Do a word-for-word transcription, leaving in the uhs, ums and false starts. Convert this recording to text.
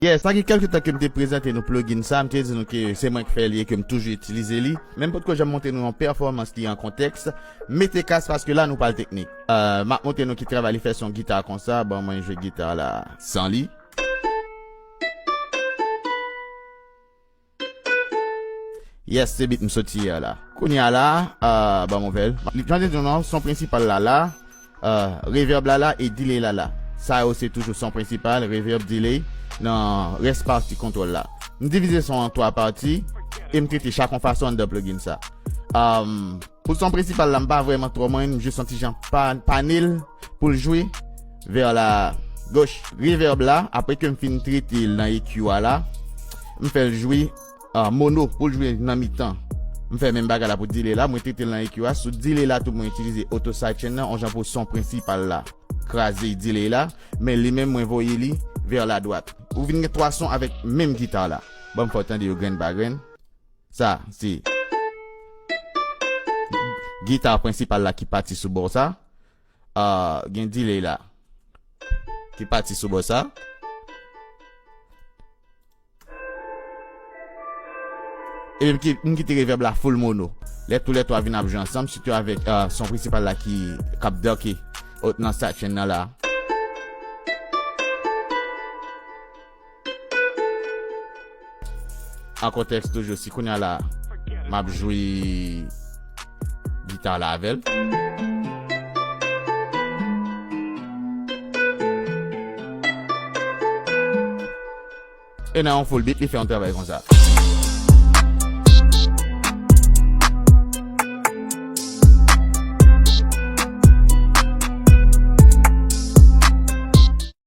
Yeah, sa gen kèlke tan ke m te prezante nou plugin sa, m te di nou ke se mwen ki fè li e ke m toujou itilize li. Men m potko janm montre nou yon pèfòmans ki an kontèks. Mete kas paske la nou pral teknik. Euh, m ap montre nou ki travay li fè son gita konsa. Bon, mwen jwe gita la san li. Yes, se beat m soti yè la. Kounye a la, euh, ban m ouvè l. Li, jan m te di w non, son prensipal la la, euh, reverb la la e delay la la. Sa yo se toujou son prensipal, reverb, delay, nan rès pati kontwòl la. M divize son an twa pati e m trete chak yon fason anndan plugin sa. Euh, pou son prensipal la, m pa vrèman twò mwen, m jis yon ti jan pa, pane l pou l jwe vè la goch. Reverb la, apre ke m fin trete l nan E Q a la, m fè l jwe ah, mono pou l jwe nan mitan. M fè menm bagay la pou delay la, mwen trete l nan E Q a. Sou delay la tou mwen itilize auto sidechain nan, yon jan pou son prensipal la kraze delay la, men li menm mwen voye li vè la dwat. Ou vin gen twa son avèk menm gita la. Ban m fè w tande yo grenn pa grenn. Sa, se gita prensipal la ki pati sou bò sa. Ah, gen delay la ki pati sou bò sa. Epi m ki-, m kite reverb la full mono. Lè tou lè twa vin ap jwe ansanm, sitou avèk, euh, son prensipal la ki, k ap dunke nan sidechain nan la. An kontèks toujou, si kounye a la, m ap jwe gita la avè l. E nan yon full beat, li fè yon travay konsa.